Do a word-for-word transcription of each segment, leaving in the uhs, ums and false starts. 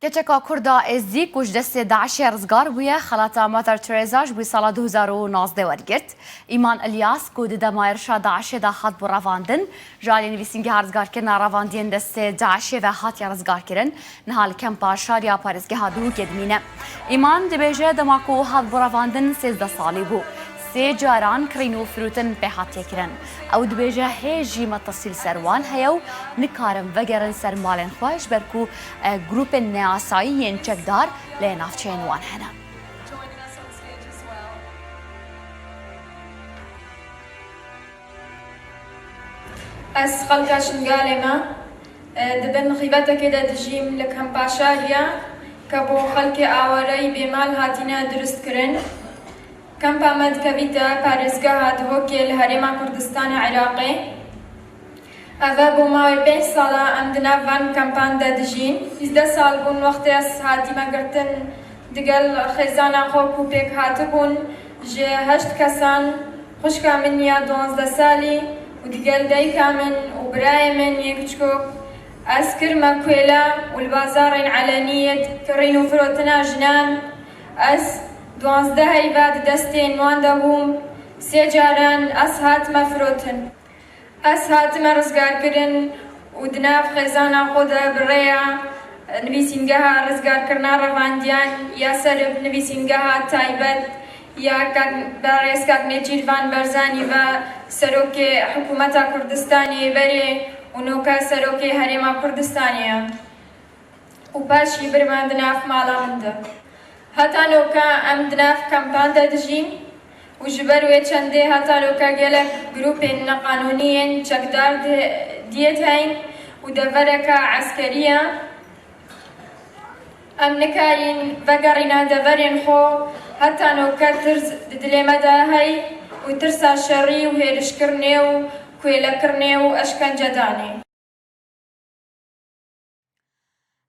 Keçeka Kurda Êzdî ku ji destê DAIŞê rizgar bûye, xelata Mother Teresa ji bo sala du hezar û nozdeh wergirt. Îman Ilyas ku di dema êrişa DAIŞê de hatbû revandin, ji alî nivîsîngeha rizgarkirina revandiyên destê DAIŞê ve hatiye rizgarkirin, niha li kempa Şariya parêzgeha Duhokê dimîne. Îman dibêje, dema ku hatbû revandin sêzdeh salî bû. Sê caran kirîn û firotin pê hatiye kirin. Ew dibêje, hê jî metesî li ser wan heye û nikarin vegerin ser malên xwe, ji ber ku, e, grûpên neasayî yên çekdar li navçeyên wan hene. Ez xelka Şingalê me. E, di bin xîvetekê de dijîm li kempa Şariya, ke bo xelkê awareyî bêmal hatine dirustkirin. Kempa me dikevîte parêzgeha Duhokê li Herêma Kurdistanê Iraqê. Ev e bo mawê pênc sala em di nav van kempan de dijîn. Sîzdeh sal bûn wextê ez hatime girtin digel xêzana xwe ku pêk hatibûn, ji heşt kesan, xwişka min ya duwazdeh salî û digel dayika min û birayê min yê kiçikok, ez kirime kuêla û li bazarên eleniyê kirîn û firotina jinan, ez duwazdeh heyva di destên wan de bûm, sê caran ez hatime firotin. Ez hatime rizgarkirin û di nav xêzana xwe de bi rêya nivîsîngeha rizgarkirina revandiyan ya ser bi nivîsîngeha taybet ya kak, berêz kak Nêçîrvan Barzanî ve serokê hikûmeta Kurdistanê berê û noke serokê Herêma Kurdistanê ye. Û paşî birman di nav mala min de. Heta noka em di nav kempan de dijîn û ji ber wê çendê heta noka gelek grûpên neqanûnî yên çekdar di, diyê de heyn û devereke eskerî ye. Em nikarîn vegerîne deverên xwe, heta noke tirs di dilê me de hey û tirsa şerî û hêrişkirinê û kuêlekirinê û eşkencedanê.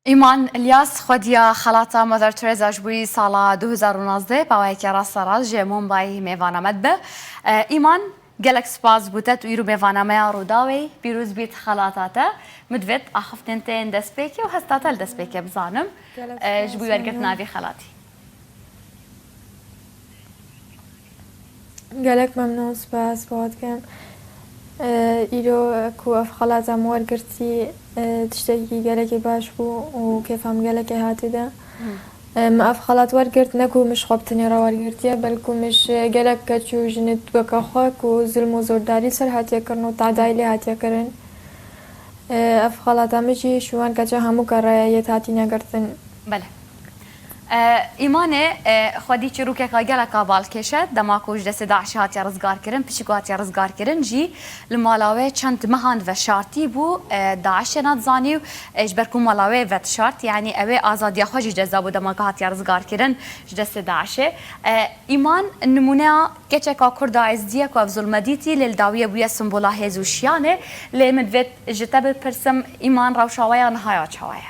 Îman Ilyas, xwediya xelata Mother Teresa ji bo sala du hezar û nozdeh, paweyeke rasterast ji Mumbai mêvana me dibe. E, Îman, gelek spas bo te, tu îro mêvana me ya Rûdawê, pîroz bît xelata te. Min divêt axiftinên te yên destpêkê û hesta te li destpêkê bizanim, Gelek e, ji bo spas, wergirtina memnun. Vî xelatî. Gelek memnûn, spas bo dikim. E, îro ku ev xelat em wergirtî, e, tiştekî gelekê baş bû û kêfa min gelekê hatî de. Hı. E, me ev xelat wergirt, ne ku min ji xwe bi tenê re wergirtiye, belku min ji gelek keç û jinê weke xwe ku zulm û zordarî ser hatiye kirin û tadayî lê hatiye kirin. E, ev xelata min jî ji wan keça hemû ke re yê hatîne girtin. Belê. E, Îmanê, e, xwedî çîrokeka geleka balkêş e, dema ku ji destê DAIŞê hatiye rizgarkirin, piştî ku hatiye rizgarkirin jî li mala wê çend mehan veşartî bû, e, DAIŞê nedizanî û, e, ji ber ku mala wê vedişart, yanî ew ê azadiya xwe jî ji dest dabû dema ku hatiye rizgarkirin ji destê DAIŞê. E, Îman, nimûneya keçeka Kurda Êzdî ye ku ev zulme dîtî, lê li dawiyê bûye simbola hêz û şiyanê, lê min divêt ji te bipirsim, Îman, rewşa we ya niha ya çawa ye?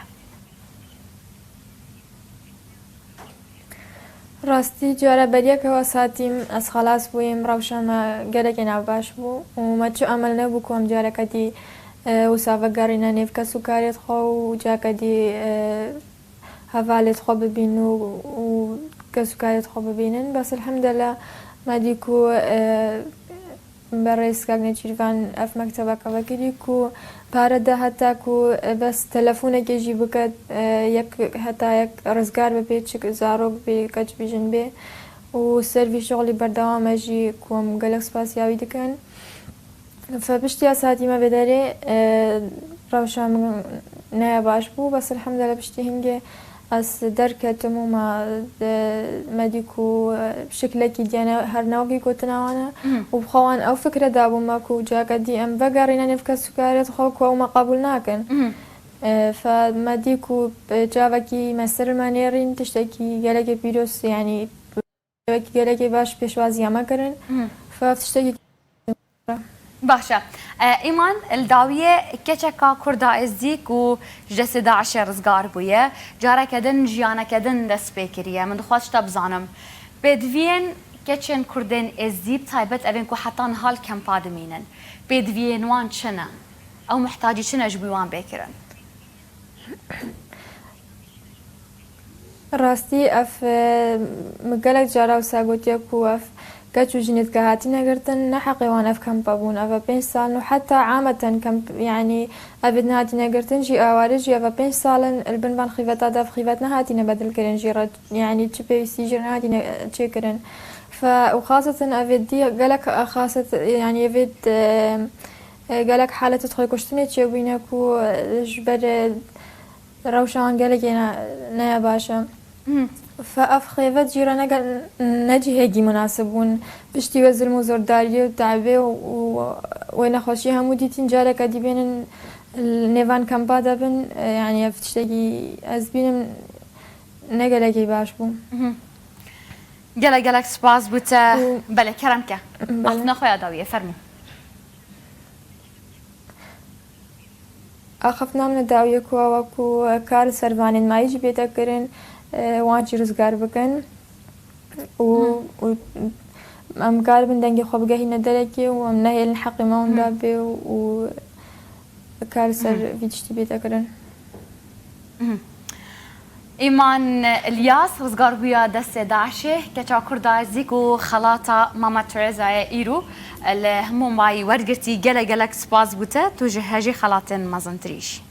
Rastî, cara beriya ku ez hatîm, ez xelas bûyîm, rewşa me gelekê navbaş bû û me çi emel nebû ku em careke dî, e, wisa vegerîne nêv kes û karê xwe û careke dî, e, hevalê xwe bibînin û, û kes û karê xwe bibînin. Bes elhamdulillah me dî ku, e, Berêz kak Nêçîrvan ev mektebeke vekirî ku pare de heta ku, e, bes telefonekê jî bike, e, yek, heta yek rizgar bibe, çi zarok bê, keç bê, jin bê û ser vî şixulî berdewam e jî ku em gelek spasiya wî dikin. Fe piştî ez hatîme vê derê, e, rewşa min ne baş bû, bes elhamdulillah piştî hingê Ez derketim û me, e, me dî ku, e, şiklekî diyane her ne wekî gotina wan e. Mhm. Û bi xwe wan ew fikre dabû me ku ciheke dî em vegerîne nêv kes û karê xwe ku ew me qebûl nakin. Mhm. E, fe me dî ku, e, çavekî me ser me nêrîn, tiştekî gelekê pîroz, yanî wekî gelekê baş pêşwaziya me kirin. Mhm. Fe ev tiştekî Baş e. E, Îman, li dawiyê keçeka Kurda Êzdî ku ji destê DAIŞê rizgar bûye, careke din jiyaneke din dest pê kiriye. Min dixwest ji te bizanim, pêdiviyên keçên Kurdên Êzdî, bi taybet evên ku heta niha li kempa dimînin, pêdiviyên wan çi ne? Ew mihtacî çi ne ji bo wan bê kirin? Rastî ev, e, min gelek cara wisa gotiye ku ev keç û jinêt ke hatîne girtin, ne heqê wan ev kempa bûn. Ev e pênc sal in û heta ameten kemp, yanî evêt nehatîne girtin jî, awarê jî ev e pênc sal in li bin van xîveta de ev xîvet nehatîne bedilkirin jî re, yanî çi pêwîstî jî re nehatîne, e, çêkirin. Fe û xaseten evêt dî gelek, e, xaset, yanî evêt, e, e, gelek halet xwekuştinê çêbûyne ku, e, ji ber, e, rewşa wan gelekê ne, ne ya baş e. Mhm. Fe ev xêvet jî re ne ge-, ne cihekî munasib bûn. Piştî wê zilm û zordariyê û teibê û, û wê nexweşiyê hemû dîtîn, careke dî bênin li nêvan kempa de bin, e, yanî ev tiştekî ez bînim ne gelekî baş bû. Mhm. Gelek gelek spas bo te. Û belê, kerem ke. Belê. Axiftina xwe ya dawiyê, fermû. Axiftina min dawiyê ku ew ku kar li ser vanên mayî jî bête kirin, e, wan jî rizgar bikin û, Hmm. û em karibin dengê xwe bigehîne derekê û em nehêlin heqê me hûn Hmm. da bê û, û kar li ser Hmm. vî tiştî bête kirin. Mhm. Îman Îlyas, rizgarbûya destê DAIŞê, keça Kurda Êzî ku xelata Mama Terezayê îro li hemû mayî wergirtî, gelek gelek spas bo te, tu ji hejî xelatên mezintirî jî.